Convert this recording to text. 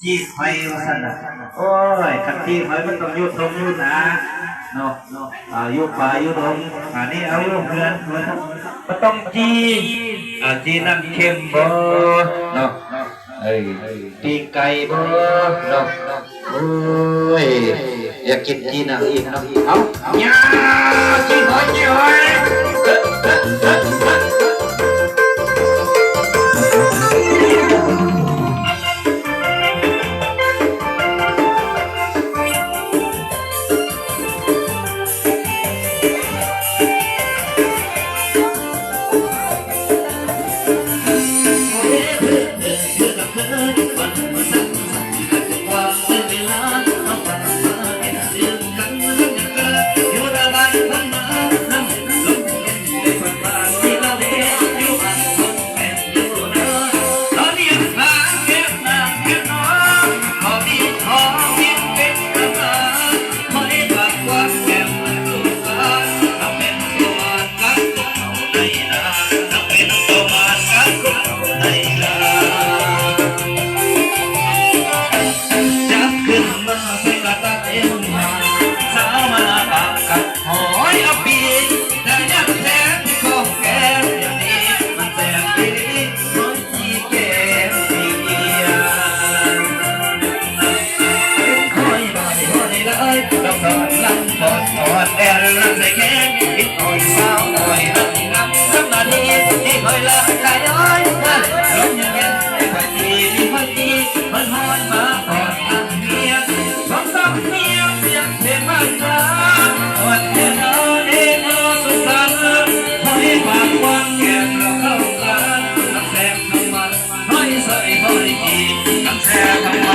ຈີບຫອຍວ່າຊັ້ນນະ. ໂອ້ຍ ຄັນຈີບຫອຍມັນຕ້ອງຢູ່ທົ່ງຢູ່ນາເນາະ ອ່າ ຢູ່ປ່າຢູ່ດົງ. ອັນນີ້ເອົາຢູ່ເຮືອນ ບໍ່ຕ້ອງຈີ່ ອ່າ ຈີ່ນ້ຳເຄັມບໍ່ເນາະ ເອີ ປີ້ງໄກ່ບໍ່ເນາະ. ໂອ້ຍ ຢາກກິນຈີ່ໜັງອີກເນາະ. ເອົາ ຍາ ຈີ່ຫອຍ ຈີ່ຫອຍ. ຫອຍສອຍຫອຍຈີ່ ນ້ຳແຊທຳມະ